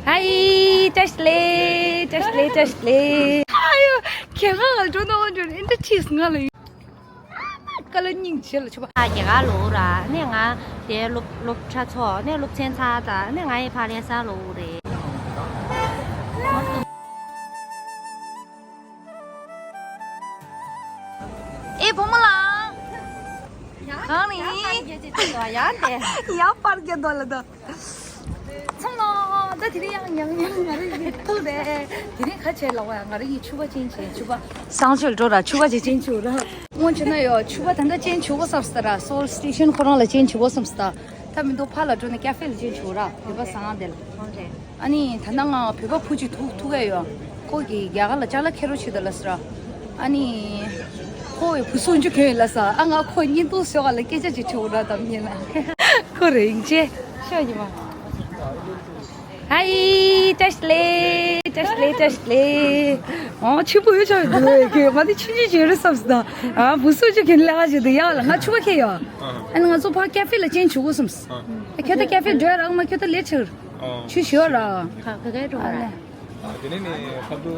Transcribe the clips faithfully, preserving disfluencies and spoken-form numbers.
ཧའི། བཀྲ་ཤིས་བདེ་ལེགས། བཀྲ་ཤིས་བདེ་ལེགས། བཀྲ་ཤིས་བདེ་ལེགས། ཨ་ཡོ། ཁྱེད་རང་ལ་འགྲོ་ན་འོ་འགྲོ་ཨིན་ཏྲ་ཁྲིས་ང་ལ་ཡོད། ཀ་ལ་སྙིང་རྗེ་ལ་ཆུ་བ། ཨ། རྒྱ་གར་ལོག་ར་ནས་ང་དེ་སློབ་སློབ་གྲྭ་ཚོགས་ནས་སློབ་ཚན་ཚར་ད་ནས་ང་ཡི་ཕ་ལེ་ས་ལོག་རེད། ཨེ་བུ་མོ་ལགས། གང་ནས་ཡིན། ཡར་པར་རྒྱག་འདོད་ལ་ད། ཚང་མ་ད་དེ་རིང་ཡང་ཡང་ཡང་ང་རང་གི་ཐུག་རེད། དེ་རིང་ཁ་བྱས་ལོག་ཡ་ང་རང་གི་ཕྱུ་པ་ཅན་བྱས་ཕྱུ་པ། སང་ཆོས་འགྲོ་ར་ཕྱུ་པ་ཅན་ཅན་བྱུག་ར། སྔོན་བྱས་ན་ཡོ་ཕྱུ་པ་ད་ལྟ་ཅན་བྱུག་གོ་བསམ་སྟ་ར་སོལ་སི་ཊེ་ཤན་ཁོ་རང་ལ་ཅན་བྱུག་གོ་བསམ་སྟ། ད་མི་འདུག་ཕ་ལ་འགྲོ་ནས་ཀ་ཧྥེ་ལ་ཅན་བྱུག་ར་བོད་པ་ཟ་ཁང་དེ་ལ། ཨ་ནི་ད་ལྟ་ང་བོད་པ་བུ་གཅིག་ཐུག་ཐུག་ག་ཡོད། ཁོ་གིས་རྒྱ་གར་ལ་ཅ་ལག་ཁྱེར་རོགས་བྱེད་དང་ལབ་ཟེར། ཨ་ནི་ཁོ་བའི་བུ་སུ་འཇུ་གྱོན་ཡོད་ལབ་ཟེར། ཨ་ང་ཁོ་བརྙན་ཐུང་བཟོ་ག་ལ་སྐད་ཆ་ཅིག་དྲིས་འོ་ར་དམ་ཉེ་ལ། ཁོ་རེ་ཡིན་ཅེ་ཤོག་ཉི་མ། ཧའི། བཀྲ་ཤིས་བདེ་ལེགས། བཀྲ་ཤིས་བདེ་ལེགས། བཀྲ་ཤིས་བདེ་ལེགས། ཨོ་ཆེན་པོ་ཡོད་ཆོག་འདུག་གི་ང་དེ་ཆུང་ཆུང་ཅིག་རེད་བསམ་སོང་། ཨ་བུ་སུ་འཇུ་གྱོན་ལ་ཞིག་འདུག་ཡ་ལ་ང་ཕྱུ་པ་ཁྱེར་ཡོད། ཨ་ནི་ང་ཚོ་ཕ་ཀ་ཧྥེ་ལ་ཅན་བྱུག་གོ་བསམ། ཨ་ཁྱོད་ད་ཀ་ཧྥེ་འགྲོ་ཡ་རག་མ་ཁྱོད་ད་ལས་ཆེར། ཆུ་ཞོ་ར། ག་ག་གའི་འགྲོ་བ་ར། དེ་ནས་ནི་ཁ་བུ་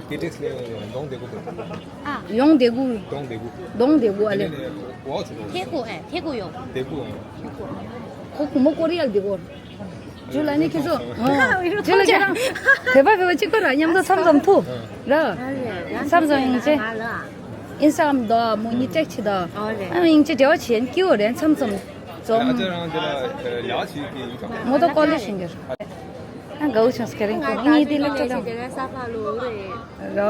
ཀེ་ཏིས་ལས་གདོང་བདེ་པོ་འདུག་ཡོང་བདེ་པོ། གདོང་བདེ་པོ། གདོང་བདེ་པོ་ཨ་ལེ། དེ་ནས་ནི་ཝའོ་ཆུ་ཐེ་གོ་ཨེ་ཐེ་གོ་ཡོང་། བདེ་པོ་ཡོང་། ཁོ་གུ་མོ་ཀོ་རི་ཡ་ལ་བདེ་པོ། ཇུ་ལ་ནི་ཁྱེད་ཚོ། ཇུ་ལ་ཁྱེད་རང་། བོད་པ་བོད་པ་གཅིག་པ་ར་མཉམ་དུ་མཚམས་མཚམས་ཐུག་ར། མཚམས་མཚམས་ཡིན་ཅེ། ཨིན་སི་ཊ་གྷ་རམ་དང་མོ་གཉིས་ཀྲེག་བྱེད་དང་། ཨ་ཡིན་ཅེ་འབྲེལ་བ་བྱེད་ཀྱི་ཡོད་རེད་མཚམས་མཚམས། ཨ་འཛོམས། ཅག་རང་དེ་ལ་ཡག་བྱེད་ཀྱི་ཡིན་ཙང་། མོ་ཏོ་ཀོ་ལེ་ཞིང་གི། ཨ་དགའ་བོ་བྱུང་སྐད་རིང་ཁོ་ངེད་དེ་ལ་ཁྲེལ་ལ། རོ།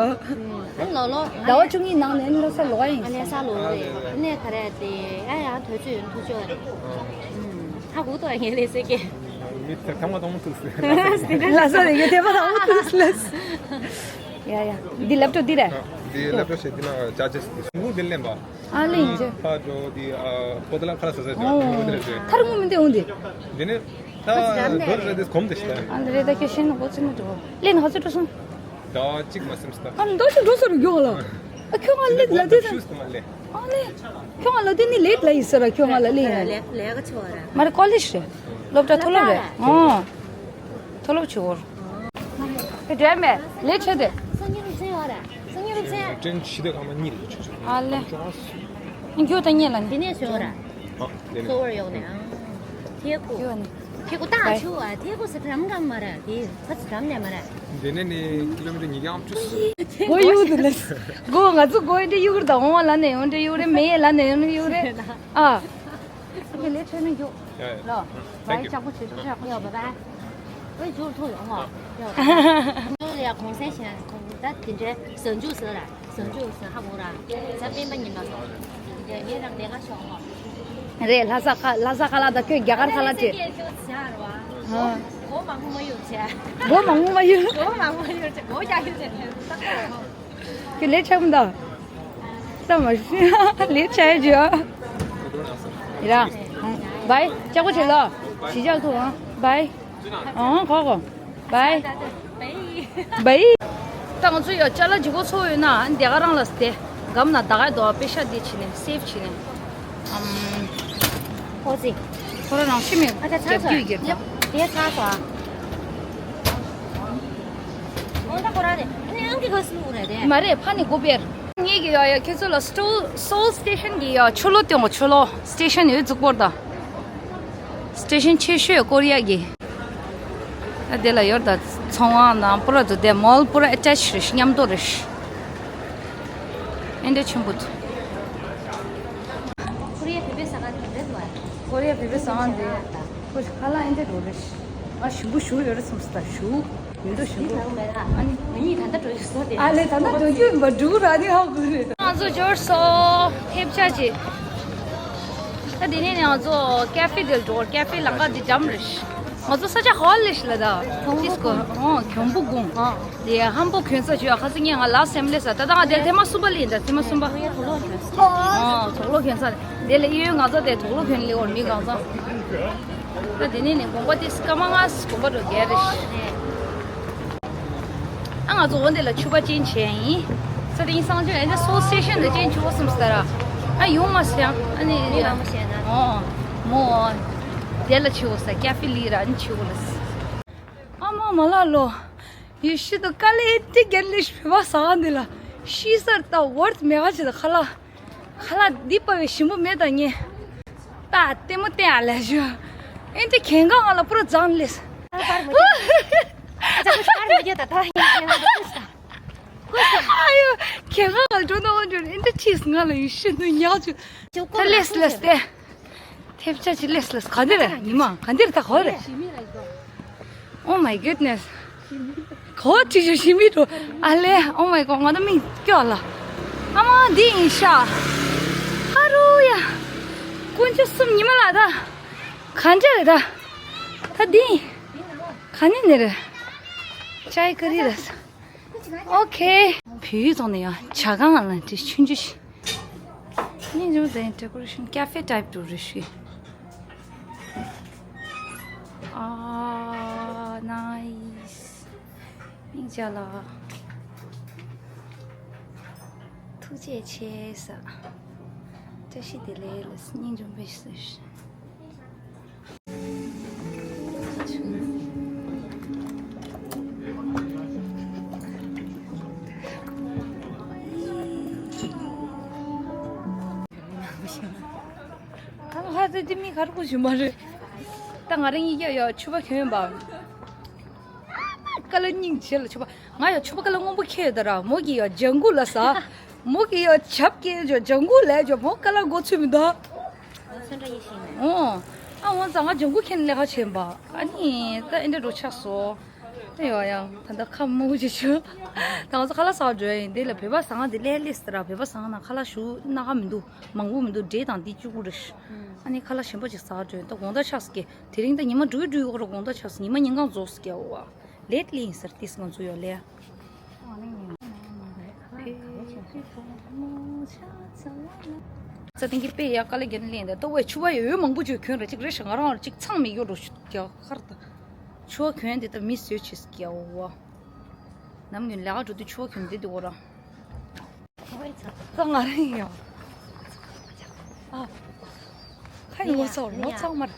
ཨ་ལོ་ལོ། ཟླ་བ་བཅུ་གཉིས་ནང་ནས་ལོ་ས་ལོག་ཡིན། ཨ་ལེ་ས་ལོག་རེད། ནས་ག་རེ་དེ་ཨ་ཡང་དུས་ཚོད་ཡོད་ཐུག་ཆོག་རེད། ཧ་གོ་ཏོ་ངེད་ལེ་སེ་ཀེ། མི་ཐ་མ་དང་མ་ཐུག་སེ། ལ་ས་རེ་གེ་ཐེ་མ་དང་མ་ཐུག་སེ་ལ། ཡ་ཡ། འདི་ལེབ་ཊོབ་འདི་རེད། འདི་ལེབ་ཊོབ་ཞེ་འདི་ན་ཅར་ཇེ་སི་འདི་སུ་འདི་ལེན་པ། ཨ་ལེ་ཡིན་ཅེ། ཕ་འགྲོ་དེ་ཨ་པོ་ཏ་ལ་ཁ་ལ་ས་ས་ཅོ་ཨོ། ཐར་མོ་མི་འདི་འོང་དེ། དེ་ནས་ད་རྡོ་ར་དེ་གོམ་དེ་ཤི་ད། ཨ་ལེ་རེ་ད་ཁྱེད་ཤེས་ན་གོ་ཚི་མི་འགྲོ། ལེ་ན་ཧ་ཚོ་འགྲོ་སོང་། ཟླ་བ་གཅིག་མ་སེམས་སྟ། ཨ་མདོ་ཞིག་འགྲོ་ས་རུ་མགྱོགས་ལ། ཨ་ཁྱོད་ང་ལེ་ལ་དེ་ད། ཤུས་ཀ་མ་ལེ། ཨ་ལེ། ཁྱོད་ང་ལ་དེ་ནི་ལེ་ལ་ཡིན་ས་ར་ཁྱོད་ང་ལ་ལེ་ཡིན། ལེ་ལེ་ག་ཆོ་ར། མ་རེ་ཀོ་ལེ་ཇི་རེད། སློབ་གྲྭ་མཐོ་སློབ་རེད། ཨོ། མཐོ་སློབ་ཆུ་བོར། ཨེ་འདྲ་མེད་ལས་བྱེད་དེ། སང་ཉིན་སློབ་ཚན་ཡོད་རེད། སང་ཉིན་སློབ་ཚན་ཡོད་རེད། ཀྲེན་ཤི་དེ་ཨ་མ་གཉིས་རེད་ཆུ་ཆུ། ཨ་ལེ། ཁྱོད་ད་གཉིས་ལ་ནི། དེ་ནས་བཟོས་ཡོད་རེད། ཨ་དེ་ནས། གཙོ་བོར་ཡོང་ནས་ཨང་། ཐེ་གོ། ཁྱོད་ནི། ཐེ་གོ་ཏང་ཆུ་ཨ་ཐེ་གོ་ས་གྲམ་གམ་མ་རེད་དེ་ཁ་ཚི་གྲམ་ནས་མ་རེད། དེ་ནས་ནི་ཀི་ལོ་མི་ཊར་ཉིས་བརྒྱ་ཨམ་ཅུ། གོ་ཡུ་དུ་ལས། གོ་ང་ཚོ་གོ་ཡི་འདྲ་ཡུ་གུར་དང་འོང་བ་ལ་ནས་ཡོང་འདྲ་ཡུ་རེ་མེ་ཡེ་ལ་ནས་ཡོང་འདྲ་ཡུ་རེ། ཨ། ངས་ལས་འཕྲོད་ན་མགྱོགས། ཡ་ཡ། ལོ། Thank you. ལྕགས་པོ་བྱེད་དུ་ཆགས་པོ་ཡོད་པ་པ། ཨོ་ཇུར་ཐུག་ཡོང་ངོ་། ཡོད་པ་པ། ལོ་ལ་ཡ་གོང་སེང་ཞན་གོང་ད་དེ་འདྲའི་ཟ་འཇུག་ཟ་ར་ཟ་འཇུག་ཟ་ཧ་གོ་ར་ཟ་སྤེན་པ་ཉིན་མ་སོང་། དེ་འདྲའི་ངས་རང་ལས་ཀ་ཤོག་ངོ་། རེད་ལྷ་ས་ཁ་ལྷ་ས་ཁ་ལག་དང་ཁྱོད་རྒྱ་གར་ཁ་ལག་བྲིས། ཨ། སྒོ་མང་པོ་མ་ཡོད་ཆེ། སྒོ་མང་པོ་མ་ཡོད། སྒོ་མང་པོ་མ་ཡོད་ཆེ་སྒོ་རྒྱག་ཡོད་ཆེ་ཐེབས་ཏག་ཏག་རེད་ཧོ། ཁྱོད་ལས་ཆགས་མི་འདུག་ད་མ་ཤི་ལས་ཆགས་ཡོད་ཅི། ཡ་ར། བའི་ལྕགས་པོ་བྱེད་ལོ། ཞི་ཅག་ཐུག་ཨང་། བའི། ཨང་གོ་གོ། བའི། བའི། ད་ང་ཚོ་ཡོད་ཅ་ལག་ལྗིད་ཁོག་ཚོ་ཡོད་ན་འདི་ག་རང་ལ་སྟེ། སྒམ་ན་ད་ག་དོ་པེ་ཤ་འདི་བྱེད་ནས་སེབ་བྱེད་ནས། ཨམ། ཧོ་ཙི། ཁོ་རང་རང་ཤི་མེད་ཨ་ཅག་ཚང་རྒྱབ་རྒྱུ་ཡི་གེ། དེ་ཚང་སོ། ཨོ་ད་ཁོ་རང་རེད། ཨ་ནི་ཨང་ཀི་ག་སུ་རེད་དེ། མ་རེད་ཕ་ནི་སྒོ་པེར། ངེད་ཀྱི་ཡ་ཡ་ཁྱེད་ཚོ་ལ་སི་ཊོལ་སོལ་སི་ཊེ་ཤན་གྱི་ཡ་ཆུ་ལོ་སྟོན་གོ་ཆུ་ལོ་སི་ཊེ་ཤན་ཡོད་འཛུགས་པོར་ད། སི་ཊེ་ཤན་ཆེ་ཤོས་ཀོ་རི་ཡ་གི། ཨ་དེ་ལ་ཡོད་ད་ཚོང་ཁང་དང་པུ་ར་འདུག་དེ་མོལ་པུ་ར་ཨེ་ཊེཆ་རེད་མཉམ་དུ་རེད། ཨེ་འདྲ་ཆེན་པོ་འདུག་ཀོ་རི་ཡ་བོད་པའི་ཟ་ཁང་དེ་འདྲ་འདུག་ཨ། ཀོ་རི་ཡ་བོད་པའི་ཟ་ཁང་དེ་ཁོ་ཁ་ལག་ཨེ་འདྲ་འགྲོ་རེད། ང་ཞིམ་པོ་ཞུ་ཡོད་རེད་བསམ་སོང་ད་ཞུ། མི་འདུག་ཞུ་འདུག་ཨ་ནི་ང་གཉིས་ད་ལྟ་འགྲོ་རྒྱུ་བཟོ་དེ། ཨ་ལེ་ད་ལྟ་འགྲོ་རྒྱུ་ཡིན་པ་འབྲུག་ར་ནི་ཧ་གོ་རེད། ང་ཚོ་འབྱོར་སོང་། ཐེབས་ཆག་ཅིག་ད་དེ་ནས་ནི་ང་ཚོ་ཀ་ཧྥེ་དེར་འགྲོ། ཀ་ཧྥེ་ལམ་ཁ་འདི་འཇམ་རེད། ང་ཚོ་ས་ཆ་ཧོལ་ལེ་ཤི་ལ་ད། ཨོ་ཌི་སི་ཀོ། ཨོ་གྱོང་པོ་དགུང་། ཨོ་དེ་ཧམ་པོ་གྱོན་ས་བྱོས་ཨ། ཁ་སང་ངས་ང་ལ་སེམས་ལེ་ས་ད་ད་ང་དེར་ཐེངས་མ་གསུམ་པ་ལེན་ད་ཐེངས་མ་གསུམ་པ། ཨོ་དོག་ལོ་གྱོན་ས་དེ་ལ་གཡོན་ང་ཚོ་དེ་དོག་ལོ་གྱོན་ལེ་འོར་མི་གང་ཚང་། ད་དེ་ནས་ནི་དགོན་པ་དེ་སྐར་མ་ལྔ་དགོན་པ་འགྲོ་རྒྱལ་རེད། ཨ་ང་ཚོ་འོ་འདི་ལ་ཕྱུ་པ་ཅན་བྱས་ཡིན། ས་དེ་ཡིན་སང་ཆོས་ཨེ་འདྲ་སོལ་སི་ཊེ་ཤན་དུ་ཅན་ཆུ་བོ་གསུམ་ཟེར་ར། ཨ་ཡོང་མ་སོང་ཨ་ནི། མི་མང་པོ་བྱས་ན། ཨོ། མོ། དེ་ལ་ཆུ་བོ་ཟེར་ཀ་ཧྥེ་ལི་ར་ཨ་ནི་ཆུ་བོ་ལ་ཟེར། ཨ་མ། མ་ལ་ལོ། ཡེ་ཤེས་དང་དཀའ་ལས་ཏི་གེར་ལས་བོད་པ་ཟ་ག་འདི་ལ་ཤི་སར་ད་ཝར་ཐི་མེ་ག་ཅི་ད་ཁ་ལ། ཁ་ལག་འདི་པ་བའི་ཞིམ་པོ་མེད་ད་ངས། ད་ལྟད་མོ་བལྟས་ཨ་ལས་ཞུ། ཨེ་འདི་གན་ག་ང་ལ་པུ་ར་ཛང་ལེས། ཨ་ཡོ། གན་ག་ང་ལ་འགྲོ་ན་འོ་འགྲོ་ཨེ་འདི་ཅིས་ང་ལ་ཡེ་ཤེས་ནུ་ཉག་ཅུ། ད་ལེས་ལེས་ཏེ། ཐེབས་ཆ་ཅི་ལེས་ལེས་ག་འདི་རེད་ཉི་མ་ག་འདི་རེད་ད་ག་རེད། Oh my goodness. གོ་ཅི་ཞིག་ཞིམ་པོ་འགྲོ། ཨ་ལེ། Oh my god. ང་ད་མིག་སྐྱོ་ལ། ཨ་མ་འདི་ཡིན་ཤག་ཧ་རུ་ཡ། དཀོན་མཆོག་གསུམ་ཉི་མ་ལ་ད། གང་ཅི་རེད་ད། ད་འདི། ག་ནི་ནི་རེད། ཅའི་ཀ་རི་རེད། ཨོ་ཁེ། བོད་ཡིག་ཐོག་ནས་ཡང་ཇ་ཁང་ལ་འདི་ཆུང་ཆུང་ཞིག་སྙིང་རྗེ་མོ་དེ་decoration cafe type འགྲོ་རེ་ཞིག་ཨ་nice. སྙིང་རྗེ་ལ། ཐུགས་རྗེ་ཆེ་ས། བཀྲ་ཤིས་བདེ་ལེགས་ལ་སྙིང་རྗེ་མོ་ཞིག་ད་ང་ཧ་ཙི་དེ་མི་ག་རེ་གོ་ཞུ་མ་རེད། ད་ང་རང་གཉིས་ཀ་ཡོད་ཕྱུ་པ་གྱོན་པ། ཀ་ལ་སྙིང་རྗེ་ལ་ཕྱུ་པ། ང་ཡོད་ཕྱུ་པ་ཀ་ལ་སྔོན་པོ་ཁྱེར་ཡོད་ད་ར་མོ་གི་ཡོད་ལྗང་གུ་ལ་ཟ། མོ་གི་ཡོད་ཆབ་ཀྱི་ཡོད་ལྗང་གུ་ལས་ཡོད་མོ་ཀ་ལ་མགོ་ཚོས་མི་འདུག་ཨོ། ཨ་འོ་ཙང་ང་ལྗང་གུ་ཁྱེར་ནས་ལས་ཀ་བྱེད་པ། ཨ་ནི་ད་ཨེ་འདྲ་འགྲོ་ཆགས་སོ། ད་ཡོ་ཡང་ད་ལྟ་ཁམས་མང་པོ་ཅིག་བྱུང་། ད་ང་ཚོ་ཁ་ལག་ཟ་བར་འགྲོ་ཡ་ཡིན་དེ་ལ་བོད་པ་ཟ་ང་དེ་ལས་ལས་ཟེར་ར་བོད་པ་ཟ་ང་ན་ཁ་ལག་ཞུ་སྣ་ཁ་མི་འདུག་མང་པོ་མི་འདུག་འབྲས་དང་དེ་གཅིག་པུ་རེད། ཨ་ནི་ཁ་ལག་གཞན་པ་ཅིག་ཟ་བར་འགྲོ་ཡིན་ད་དགོང་དག་ཆགས་སྐྱེ་དེ་རིང་ད་ཉི་མ་འགྲོ་གི་འགྲོ་གི་ར་དགོང་དག་ཆགས་སོ་ཉི་མ་ཉིན་གང་རྫོགས་སྐྱེ་བ་ལས་ལས་ཡིན་ཟེར་ཏིས་ང་ཚོ་ཡོ་ལས། ས་སྟེང་གི་དཔེ་ཡག་དཀའ་ལས་བརྒྱབ་ནས་ལེན་དེ་ལྟོ་བས་ཆུ་བ་ཡོད་མང་པོ་ཅིག་གྱོན་ར་ཅིག་རེ་ཞིག་ང་རང་ཅིག་ཚང་མི་ཡོད་འགྲོ་ཞུ་རྒྱ་གར་དང་། ཆུ་བ་གྱོན་དེ་ལྟ་མི་བཟོས་ཆེ་སྐྱ་བོ། ནམ་རྒྱུན་ལས་ཀ་འགྲོ་དུས་ཆུ་བ་གྱོན་དེ་འདུག་ར། ད་ང་རང་ཡང་། ཨ། ཁ་ཡི་ངོ་ཚ་ངོ་ཚ་མར།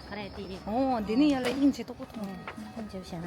ཨོ་འདི་ནི་ཡ་ལ་ཨིན་ཇི་ཏོག་ཏོག་མཐོང་། ཨིན་ཇི་བྱས་ན།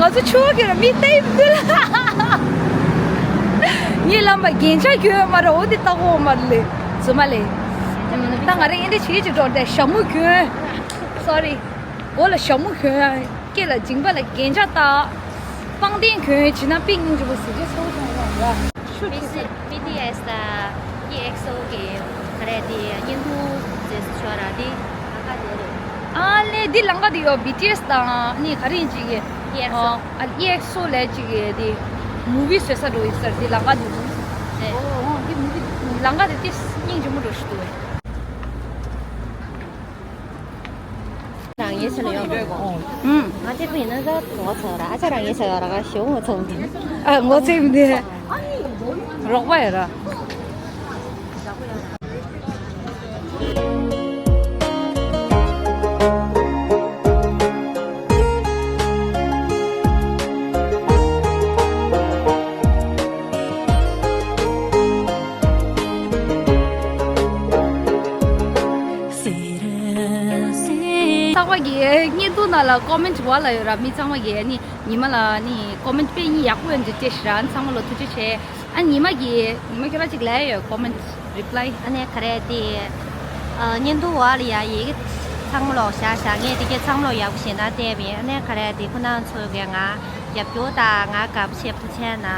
ང་ཚོ་ཆུ་བོ་གི་ར་མི་ལྟ་ཡི་མི་འདུག་ལ། ངའི་ལམ་པ་རྒྱན་ཆ་གྱོན་ཡོད་མ་རེད་འོ་དེ་ལྟ་གོ་མ་རེད་ལེ་རྫུན་མ་ལེ། ད་ང་རེ་ཨེ་འདྲ་བྱེད་ཀྱི་འགྲོ་དེ་ཞྭ་མོ་གྱོན། སོ་རི། མགོ་ལ་ཞྭ་མོ་གྱོན། སྐེ་ལ་མཇིང་པ་ལ་རྒྱན་ཆ་བཏགས། པང་གདན་གྱོན་བྱས་ན་དཔེ་སྙིང་རྗེ་པོ་གཟི་བརྗིད་ཚ་བོ་ཚང་བ་རེད། ཤུ་བི་སི་བི་ཊི་ཨེས་དང་ཨི་ཨེག་སི་ཨོ་གི་ག་རེ་དེ་བརྙན་ཐུང་མཛད་ཤོག་ར་དེ་ལ་ཀ་དེ་རེད། ཨ་ལེ་འདི་ལ་ཀ་དེ་ཡོད་བི་ཊི་ཨེས་དང་ནི་ག་རེ་ཡིན་ཅིག་གི་ཨི་ཨེག་སི་ཨོ། ཨ་ཨི་ཨེག་སི་ཨོ་ལས་ཅིག་གི་དེ་མུ་བི་བཟོས་ས་འགྲོ་ཡིན་ཟེར་དེ་ལ་ཀ་དེ་རེད། ཨོ་འདི་མུ་བི་ལ་ཀ་དེ་དེ་སྙིང་རྗེ་མོ་འགྲོ་ཞིག་འདུག་རང་ཡེ་ཆ་ལ་ཡོད་པ། ཨུམ། ང་དེ་ཕུ་ཡིན་ན་ད་གོ་ཚོ་ར་ཨ་ཅག་རང་ཡེ་ཆ་ཡོད་ར་ག་ཞེ་བོ་ངོ་ཚ་མི་འདུག་ཨ་ངོ་ཚ་མི་འདུག་རོགས་པ་ཡོད་ར། ཚང་མ་གིས་བརྙན་ཐུང་ནང་ལ་ཀོ་མེན་ཊི་བ་ལ་ཡོད་ར། མི་ཚང་མ་གིས་ནི་ཉི་མ་ལ་ནི་ཀོ་མེན་ཊི་དཔེ་ཡག་པོ་ཡོད་འདུག་ཅེས་ཞུ་ར། ཨ་ནི་ཚང་མ་ལ་ཐུགས་རྗེ་ཆེ། ཨ་ནི་ཉི་མ་གིས་ཉི་མ་ཁྱོད་རང་ཅིག་ལབ་ཡོད། ཀོ་མེན་ཊི་རི་པི་ལའི། ཨ་ནི་ག་རེ་དེ། ཨ། བརྙན་ཐུང་བ་ལ་ཡ་ཡི་གེ་ཚང་མ་ལོག་བཞག་བཞག་ངས་དེ་གས་ཚང་མ་ལོག་ཡག་པོ་ཞེ་དྲག་བལྟས་པས། ཨ་ནི་ག་རེ་དེ་ཁོ་རང་ཚོ་གིས་ང་རྒྱབ་སྐྱོར་དང་ང་དགའ་པོ་བྱས་པ་ཐུགས་རྗེ་གནང་།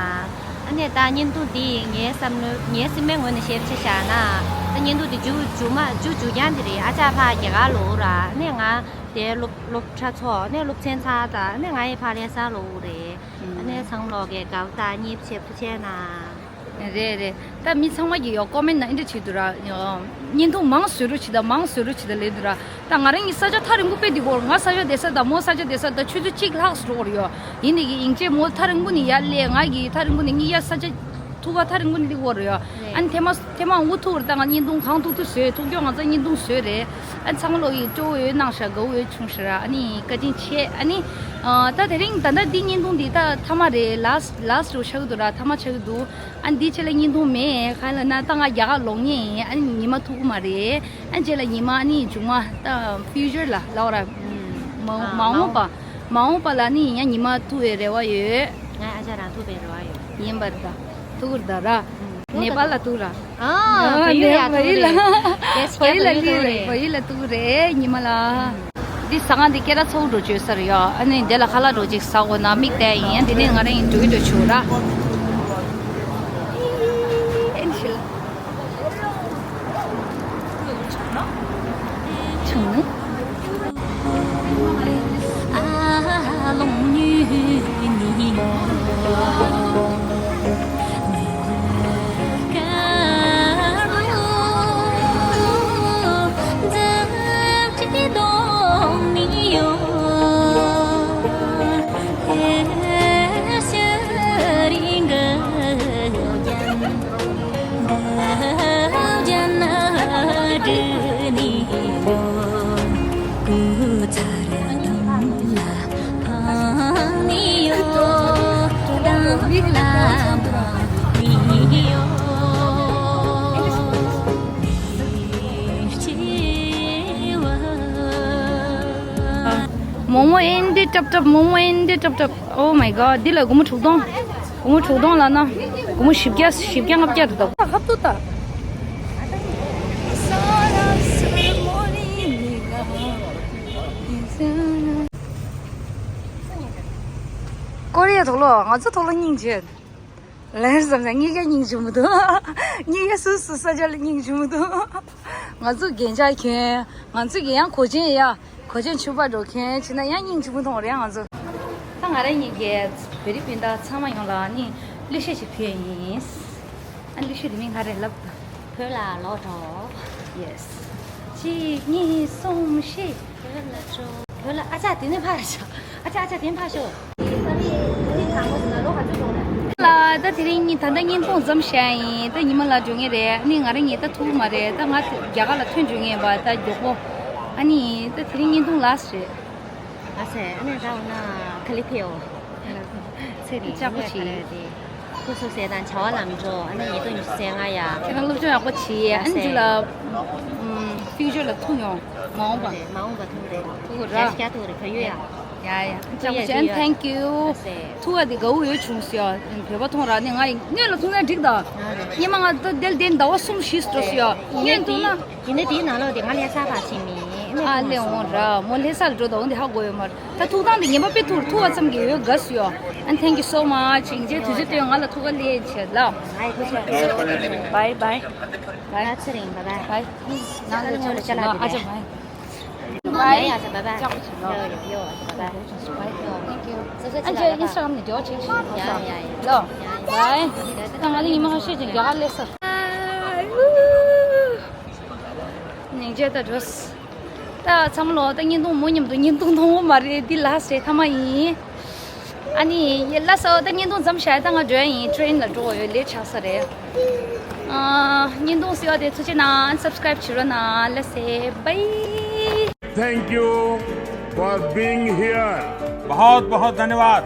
ཨ་ནི་ད་བརྙན་ཐུང་འདི་ངའི་བསམ་བློ་ངའི་སེམས་པའི་ངོས་ནས་བཤད་པ་ཆ་བཞག་ན། ད་བརྙན་ཐུང་འདི་མཇུག་མཇུག་མ་མཇུག་མཇུག་རྐྱང་འདི་རེད། ཨ་ཅག་ཕར་རྒྱ་གར་ལོག་ར། ཨ་ནི་ང་དེ་སློབ་སློབ་གྲྭ་ཚོགས། ཨ་ནི་སློབ་ཚན་ཚར་ད། ཨ་ནི་ང་ཡི་ཕར་ལྷ་ས་ལོག་རེད། ཨ་ནི་ཚང་མ་ལོག་གིས་དགའ་པོ་དང་མཉེས་པོ་བྱས་པ་ཐུགས་རྗེ་གནང་། རེད་རེད། ད་མི་ཚང་མ་གིས་ཡོ་ཀོ་མེན་ཊི་ནང་འདི་འདྲ་བྲིས་འདུག་ར། ཡོ། བརྙན་ཐུང་མང་བཟོ་རོགས་བྱེད་དང་མང་བཟོ་རོགས་བྱེད་དང་ལབ་འདུག་ར། ད་ང་རང་གི་ས་ཆ་ཐག་རིང་པོ་དཔེ་འདི་བོར། ང་ས་ཆ་བསྡད་ས་དང་མོ་ས་ཆ་བསྡད་ས་དང་ཆུ་ཚོད་གཅིག་ལྷག་ཙམ་འགྲོ་གི་རེད་ཡོ། ཡིན་ནའི་གི་ཡིན་ཅེ་མོ་ཐག་རིང་པོ་ནས་ཡར་སླེབས། ང་གི་ཐག་རིང་པོ་ནས་ངའི་ཡ་ས་ཆ་ཐུག་པ་ཐག་རིང་པོ་ནས་སླེབས་ཡོད་རེད་ཡོ། ཨ་ནི་ཐེངས་མ་ཐེངས་མ་འུ་ཐུག་རེད། ད་ང་བརྙན་ཐུང་གང་ཐུག་ཐུག་བཟོས། ཐུག་ཀྱོག་ང་ཚོ་བརྙན་ཐུང་བཟོས་རེད། ཨ་ནི་ཚང་མ་ལོག་གིས་སྤྲོ་བོ་ཡོད་གནང་ཤག་དགའ་བོ་ཡོད་བྱུང་ཤག་ར། ཨ་ནི་བཀའ་དྲིན་ཆེ། ཨ་ནི་ཨ། ད་དེ་རིང་ད་ལྟ་འདི་བརྙན་ཐུང་འདི་ད་མཐའ་མ་རེད། ལཱ་སི་ཊི་ལཱ་སི་ཊི་རུ་ཆགས་ཀྱི་འདུག་ར། མཐའ་མ་ཆགས་ཀྱི་འདུག་ཨ་ནི་འདི་རྗེས་ལ་བརྙན་ཐུང་མེད། གང་ལབ་ན་ད་ང་རྒྱ་གར་ལོག་མཁན་ཡིན། ཨ་ནི་ཉི་མ་ཐུག་གི་མ་རེད། ཨ་ནི་རྗེས་ལ་ཉི་མ་ཨ་ནི་མཇུག་མ་ད་ཕིའུ་ཅར་ལ་ལབ་ར། མ་མ་འོངས་པ། མ་འོངས་པ་ལ་ནི་ཡང་ཉི་མ་ཐུག་པའི་རེ་བ་ཡོད། ང་ཨ་ཅག་རང་ཐུག་པའི་རེ་བ་ཡོད། ཡིན་པ་རེད་ད། ཐུག་གི་རེད་ད་ར། ནེ་པཱལ་ལ་ཐུག་ར། ཨ། བལ་ཡུལ་ལ་ཐུག་རེད། བལ་ཡུལ་ལ་ཐུག་རེད། ཉི་མ་ལ། འདི་ཟ་ཁང་འདི་སྐད་གྲགས་ཚ་བོ་འགྲོ་བཅོས་ས་རེད་ཡ། ཨ་ནི་འདི་ལ་ཁ་ལག་འགྲོ་ཅིག་ཟ་དགོས་ན་མིག་བལྟས་ཡིན། འདི་ནས་ང་རང་ཡིན་འགྲོ་གི་འགྲོ་ཆོག་ར། ཨེ་ནི་ཤི་ལ། ཆུང་ནི། མོག་མོག་ཨེ་འདྲ་ཏབ་ཏབ། མོག་མོག་ཨེ་འདྲ་ཏབ་ཏབ། Oh my god། འདི་ལ་སྒོར་མོ་དྲུག་སྟོང་། སྒོར་མོ་དྲུག་སྟོང་ལབ་ན། སྒོར་མོ་བཞི་བརྒྱ། བཞི་བརྒྱ་ལྔ་བརྒྱ་རེད་འདུག་ཧབ་ཏུ་ལྟ། ཀོ་རི་ཡ་ཐོག་ལོ། ང་ཚོ་ཐོག་ལོ་སྙིང་རྗེ། ལན་བསམ་ན་ངེད་ཀྱང་སྙིང་རྗེ་མི་འདུག་ངེད་ཀྱང་སུ་སུ་ས་ཆ་ལ་སྙིང་རྗེ་མི་འདུག་ང་ཚོ་རྒྱན་ཆ་གྱོན། ང་ཚོ་གི་ཡང་གོས་ཆེན་ཡ། གོས་ཆེན་ཕྱུ་པ་འགྲོ་མཁན་བྱས་ན་ཡང་སྙིང་རྗེ་མོ་མཐོང་རེད་ང་ཚོ། ད་ང་རང་གཉིས་ཀྱིས་བོད་རིགས་སྤུན་ཟླ་ཚང་མ་ཡོངས་ལ་ནི་གླུ་གཞས་ཤིག་ཕུལ་ཡ་ཡིན། ཨ་ནི་གླུ་གཞས་དེ་མིང་ག་རེ་ལབ། བོད་ལ་ལོག་འགྲོ། Yes། གཅིག་གཉིས་གསུམ་བཞི། བོད་ལ་འགྲོ། བོད་ལ། ཨ་ཅག་དེ་ནས་ཕར་ཤོག་ཨ་ཅག་ཨ་ཅག་དེ་ནས་ཕར་ཤོག་ལ། ད་དེ་རིང་ཉིན་ད་ལྟ་བརྙན་ཐུང་མཚམས་བཞག་ཡིན། ད་ཉི་མ་ལ་འགྲོ་ངེས་རེད། ཨ་ནི་ང་རང་ཉིད་ད་ཐུག་མ་རེད། ད་ང་རྒྱ་གར་ལ་ཐོན་འགྲོ་ངེས་པ་ད་མགྱོགས་པོ། ཨ་ནི་ད་དེ་རིང་བརྙན་ཐུང་ལ་སི་རེད། ཨ་ཙི། ཨ་ནི་ད་འོ་ན་ག་ལེ་ཕེའོ། ཚེ་འདི་ལྕགས་པོ་ཆེ། ཁུ་སུ་ཟས་དང་བྱ་བ་ལམ་འགྲོ། ཨ་ནི་ཉིས་སྟོང་ཉི་ཤུ་རྩ་ལྔ་ཡ། ཁྱེད་རང་སློབ་སྦྱོང་ཡག་པོ་བྱེད། ཨ་ནི་རྗེས་ལ་ཕིའུ་ཅར་ལ་ཐུག་ཡོང་། མ་འོངས་པ། མ་འོངས་པ་ཐུག་རེད། ཐུག་ར། རྒྱ་ཞིག་རྒྱ་ཐུག་རེད། བོད་ཡུལ་ཡ། ཡ་ཡ། ཐུག་ཡ། Thank you། ཐུག་པ་དེ་དགའ་བོ་ཡོད་བྱུང་ཟེར་ཡ། བོད་པ་མཐོང་ར་ནི་ང་ཡི་སྔོན་ལ་ཐུག་ན་འགྲིག་ད། ཉི་མ་ང་ད་དེ་ལ་དེ་ཟླ་བ་གསུམ་བཞི་ཙམ་ཡོད། སྔོན་ཐུག་ན། ཡིན་ན་དེའི་ནང་ལོགས་དེ་ང་ལྷ་ས་ཕར་ཕྱིན་མིན། ཨ་ལས་འོང་ར། མོ་ལྷ་ས་ལ་འགྲོ་དང་འོང་དེ་ཧ་གོ་ཡོད་མ་རེད། ད་ཐུག་སྟངས་དེ་ངན་པ་དཔེ་ཐུག་ཐུག་པ་ཙམ་གྱིས་ཡོད་དགའ་སུ་ཡོད། And thank you so much། ཡིན་ཅེ་དུས་ཚོད་སྟོན་ང་ལ་ཐུག་ག་ལས་བྱེད་ལ། Bye bye། Bye bye། ད་ཚེ་རིང་bye bye། Bye། ནང་ལ་ཆོག་ལ་ཅ་ལག་དེ། ཨ་ཅག་bye། Bye། ཡ་ཡ་ཅག་bye bye། ཅག་པོ་ཆེ་ལོ། ཡོ་ཡོ་ཡོ་bye bye། Thank you། ཨ་ཅག་Instagram་ནས་འབྲེལ་བ་བྱེད་ཤིག་ཡ་ཡ་ཡ། ལོ། Bye། ད་ང་ལ་ཉི་མ་ཁ་ཤས་ཅིག་རྒྱ་གར་སླེབས་ས། སྙིང་རྗེ་ད་འགྲོ། ད་ཚང་མ་ལོ་ད་བརྙན་ཐུང་མོ་མཉམ་དུ་བརྙན་ཐུང་མཐོང་བ་མ་རེད། འདི་last་རེད། ཐ་མ་ཡིན། ཨ་ནི་ཡེ་ལ་སོ་ད་བརྙན་ཐུང་མཚམས་བཞག་ད་ང་འགྲོ་ཡ་ཡིན། train་ལ་འགྲོ་དགོས་ཡོད། late་ཆགས་ས་རེད། ཨ། བརྙན་ཐུང་གཟིགས་པ་དེ་ཐུགས་རྗེ་གནང་། subscribe་བྱེད་རོགས་གནང་། ལགས་སེ། bye། Thank you for being here. बहुत बहुत धन्यवाद।